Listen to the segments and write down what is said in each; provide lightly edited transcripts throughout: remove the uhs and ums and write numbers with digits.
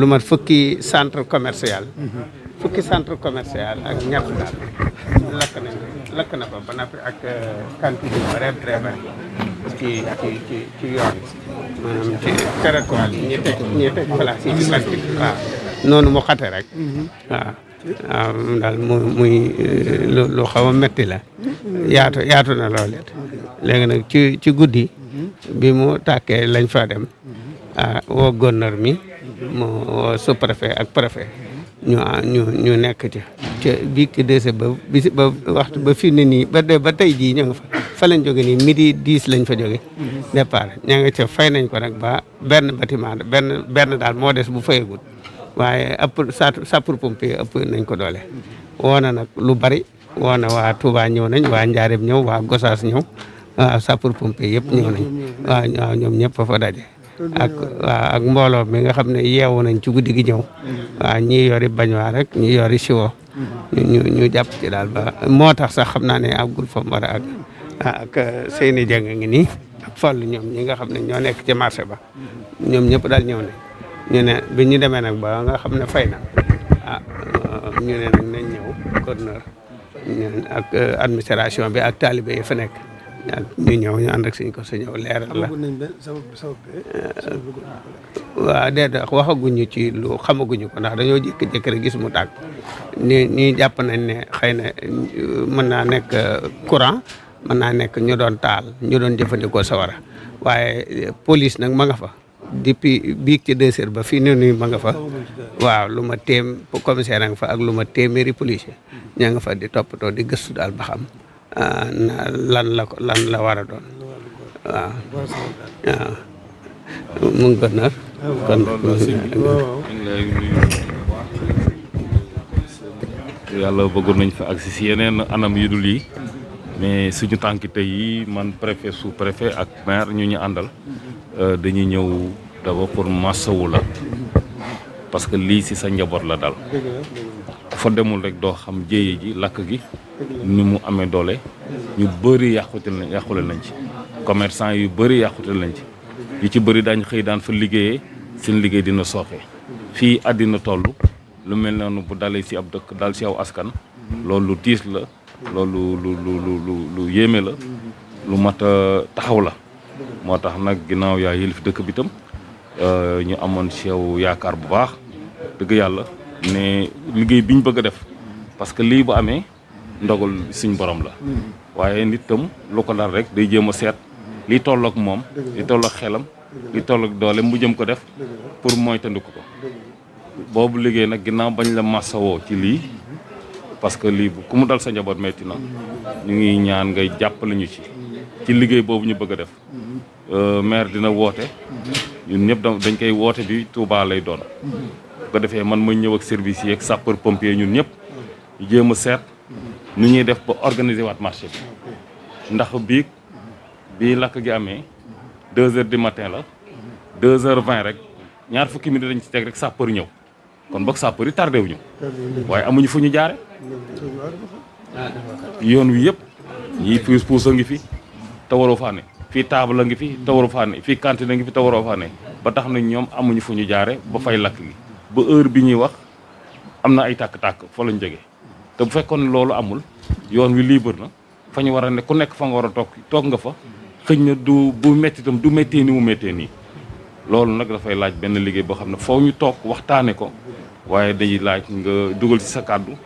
lu mat fukki centre commercial ak ñett daal lakk na fa ba noppi ak cantine yu bare bari ci yoon maanaam ci territoire yi ñi teg place yi ci cantine waaw noonu mu xate rek waaw daal muy lu xaw a metti la yaatu na lool it léegi nag ci guddi bi mu tàkkee lañ fa dem woo gouverneur mi mu woo sous-préfet ak préfet ñu nekk ca bii ki dese ba waxtu ba fi ne nii ba tey jii ñoo nga fa lañ jóge nii midi 10 lañ fa jóge départ ña nga ca fay nañ ko nag ba benn bâtiment benn daal moo des bu fayagul waaye ëpp sapeur pompier ëpp nañ ko doole woo na nag lu bari woo na waa Touba ñëw nañ waa Njaareem ñëw waa Gosaas ñëw waa sapeur pompier yëpp ñëw nañ waaw ñoom ñëpp fa daje ak mbooloo mi nga xam ne yeewu nañ ci guddi gi ñëw waaw ñii yori bañuwaar rek ñii yori siwo ñu jàpp ci daal ba moo tax sax xam naa ne àggul fa mu war a àgg ak Seyni Dieng ngi nii ak Fallu ñoom ñi nga xam ne ñoo nekk ci marché ba ñoom ñëpp daal ñëw nañ ñu ne bi ñu demee nag ba nga xam ne fay na ñu ne nag nañ ñëw gouverneur ak administration bi ak talibé yi fa nekk ñu ñëw ñu ànd ak suñ ko sa ñëw leeral la waaw déedéet waxaguñu ci lu xamaguñu ko ndax dañoo jékki-jékki rek gis mu tàkk ñi jàpp nañ ne xëy na mën naa nekk courant mën naa nekk ñu doon taal ñu doon jëfandikoo sawara waaye police nag ma nga fa depuis biig ci 2 heures ba fii nii ma nga fa waaw lu ma commissaire nga fa ak lu ma téeméeri policier ña nga fa di toppatoo di gëstu daal ba xam lan la war a doon waaw mu ngi gën a kon yàlla bëggoon nañ fa agsi si yeneen anam yu dul yi mais suñu tànki tey yi man préfet sous préfet ak maire ñu àndal dañuy ñëw d'abord pour massawu la parce que lii si sa njaboot la dal fa demul rek doo xam jéye ji lakk gi ni mu amee doole ñu bëri yàqule nañ ci commerçant yu bëri yàqute nañ ci yu ci bëri daañ xëy daan fa liggéeyee seen liggéey dina sooxee fii àddina toll lu mel noonu bu dalee si ab dëkk dal si aw askan loolu lu tiis la loolu lu yéeme la lu mat a taxaw la moo tax nag ginnaaw yaa yëlif dëkk bi tam ñu amoon si yow yaakaar bu baax dëgg yàlla ne liggéey bi ñu bëgg a def parce que lii bu amee ndogal suñ borom la waaye nit tam lu ko dal rek day jéem a seet li tollook moom li tollook xelam li tollook doole mu jëm ko def pour moytandiku ko boobu liggéey nag ginnaaw bañ la massawoo ci lii parce que lii bu ku mu dal sa njaboot metti na ñu ngi ñaan ngay jàppale ñu ci liggéey boobu ñu bëgg a def maire dina woote ñun ñëpp dañ koy woote bi Touba lay doon bu ko defee man ma ñëw ak service yi ak sapeur pompier ñun ñëpp ñu jéem a seet nu ñuy def ba organiser waat marché bi ndax bii lakk gi amee 2 heures du matin la 2 heures 20 rek ñaar fukki minutes dañ ci teg rek sapeur ñëw kon boog sapeur yi tardé wuñu waaye amuñu fu ñu jaare yoon wi yëpp ñii puus a ngi fi te waroo faa ne fii table a ngi fi te waroo faa ne fii cantine a ngi fi te waroo faa ne ba tax na ñoom amuñu fu ñu jaare ba fay lakk gi ba heure bi ñuy wax am na ay tàkk-tàkk fa lañ jógee te bu fekkoon loolu amul yoon wi libre na fa ñu war a ne ku nekk fa nga war a toog nga fa xëñ na bu métti itam du méttee ni mu méttee nii loolu nag dafay laaj benn liggéey boo xam ne foo ñu toog waxtaane ko waaye day laaj nga dugal ci sa kàddu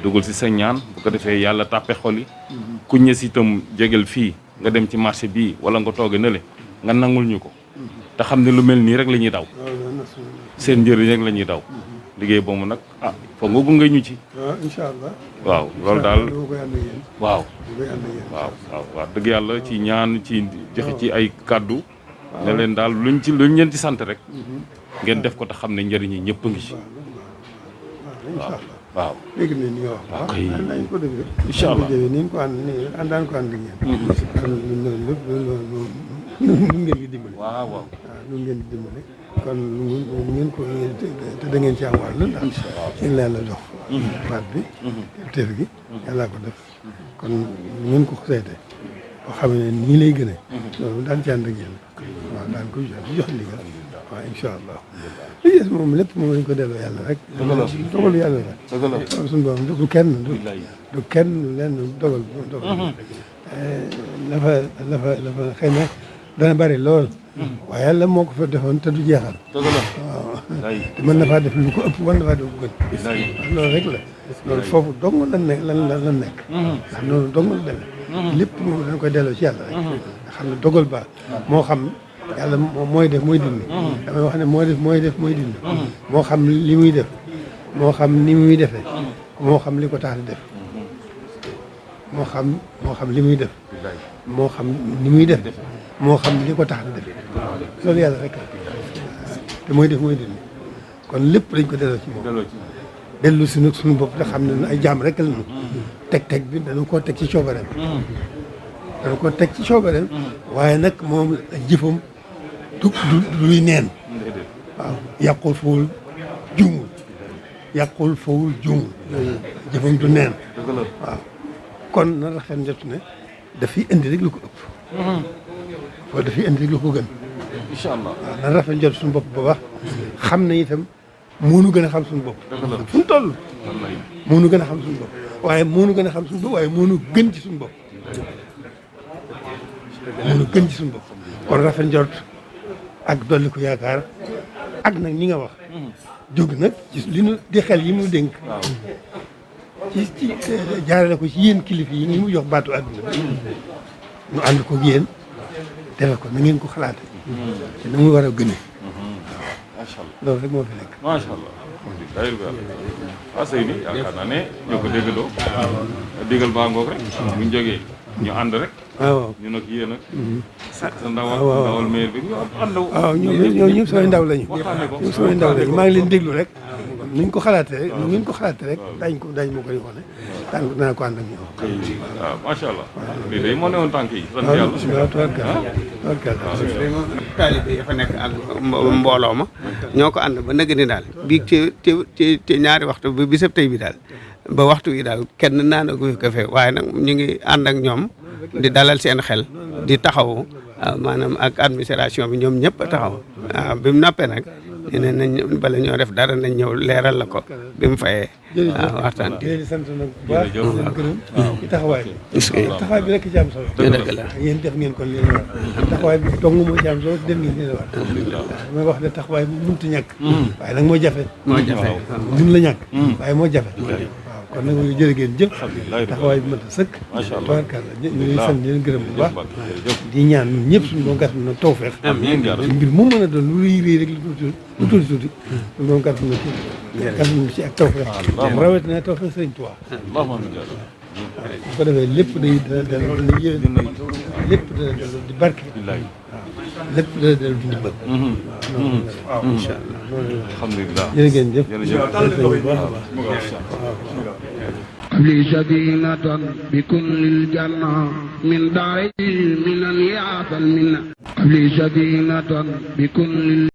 dugal ci sa ñaan bu ko defee yàlla tàppe xol yi ku ñës itam jegel fii nga dem ci marché bii wala nga tooge nële nga nangul ñu ko te xam ne lu mel nii rek la ñuy daw seen njëriñ rek la ñuy daw liggéey boobu nag foog nga gunge ñu ci incha allah waaw loolu daal waaw dëgg yàlla ci ñaan ci joxe ci ay kàddu ne leen daal luñ leen ci sant rek ngeen def ko te xam ne njëriñ yi ñëpp a ngi ci waaw dégg nañ li nga wax waaw nañ ko dégg incha allah ni ko àndaan ko ànd ak yéen loolu lépp nun ngeen di dimbali waaw nun ngeen di dimbali kon ngeen ko te da ngeen ci am wàll ndax yéen la yàlla jox baat bi teef gi yàllaa ko def kon ngeen ko sayte boo xam ne nii lay gënee loolu daan ci ànd ak yéen waaw daan ko jox ndigal waaw incha allah li des moom lépp moom lañ ko delloo yàlla rek. dogalu yàlla la. suñu borom du kenn du kenn lenn dogal. la fa xëy na dana bari lool. waaye yàlla moo ko fa defoon te du jeexal. waaw te mën na faa def lu ko ëpp mën na faa def lu ko gën. loolu rek la loolu foofu dong lan nekk. ndax noonu dong la demee. lépp moom dañ koy delloo ci yàlla rek. nga xam ne dogal ba moo xam yàlla mooy def mooy dindi. damay wax ne mooy def mooy dindi. moo xam li muy def moo xam ni muy defee moo xam li ko tax di def moo xam li muy def moo xam ni muy def moo xam li ko tax di def loolu yàlla rek la te mooy def mooy dindi kon lépp dañ ko delloo ci moom dellu si nag suñu bopp te xam ne ay jaam rek la ñu teg bi dañu koo teg ci coobareem waaye nag moom jëfam du luy neen waaw yàqul fawul juumul jëfam du neen waaw kon na rafet njot ne dafiy indi rek lu ko ëpp wala dafiy indi rek lu ko gën incha allah waaw na rafet njot suñu bopp ba wax xam ne itam moo nu gën a xam suñu bopp fu mu toll moo nu gën a xam suñu bopp waaye moo nu gën a xam suñu bopp waaye moo nu gën ci suñu bopp kon rafet njort ak dolli ko yaakaar ak nag ñi nga wax jóg nag ci li nu di xel yi mu dénk ci jaarale ko ci yéen kilifa yi ngi mu jox baatu àdduna bi nu ànd ko yéen defe ko na ngeen ko xalaate te na mu war a gëne macha allah loolu rek moo fi nekk macha allah waaw sëy bi yaakaar naa ne ñoo ko déggandoo digal baa ngoog rek buñ jógee ñu ànd rek waaw ñu nag yéen ak sa ndawal maire bi ñu ànd waaw ñoom ñëpp samay ndaw lañu ñoom samay ndaw lañu maa ngi leen déglu rek nuñ ko xalaatee rek nu ngeen ko xalaatee rek daañu ma ko wane danaa ko ànd ak ñoom waaw macha allah lii day moo ne woon tànk yi sant yàlla waaw tubarkalla taalibe yi fa nekk ak mbooloo ma ñoo ko ànd ba nëgg ni daal bii ci ñaari waxtu bi bisab tey bi daal ba waxtu yi daal kenn naan ko fi kafe waaye nag ñu ngi ànd ak ñoom di dalal seen xel di taxawu maanaam ak administration bi ñoom ñëpp a taxaw waaw bi mu noppee nag ne nañ bala ñoo def dara nañ ñëw leeral la ko bi mu fayee waxtaan di leen sant nag bu baax di leen gërëm ci taxawaay bi taxawaay bi rek ci am solo dëgg la yéen def ngeen kon leen war taxawaay bi dong moo ci am solo def ngeen leen war damay wax ne taxawaay bi mënut a ñàkk waaye nag moo jafe mun la ñàkk waaye moo jafe waaw kon nag jërë ngeen jëf taxawaay bi mat a sëkk tabarkàlla ñu ngi sant di leen gërëm bu baax di ñaan ñun ñëpp suñu doon gàtt na tawfeex mbir mu mën a doon lu rëy rek lu tuuti suñu doon gàtt na ci ak tawfeex rawatina tawfeex Sëriñ Tuubaa bu ko defee lépp day dana yéen lépp dana dellu di barke waaw lépp dana dellu di ndimbal waaw incha allah alhamdulilah jërë ngeen jëf لي سكينة بكل الجنة من دار من يعطى المنة لي سكينة بكل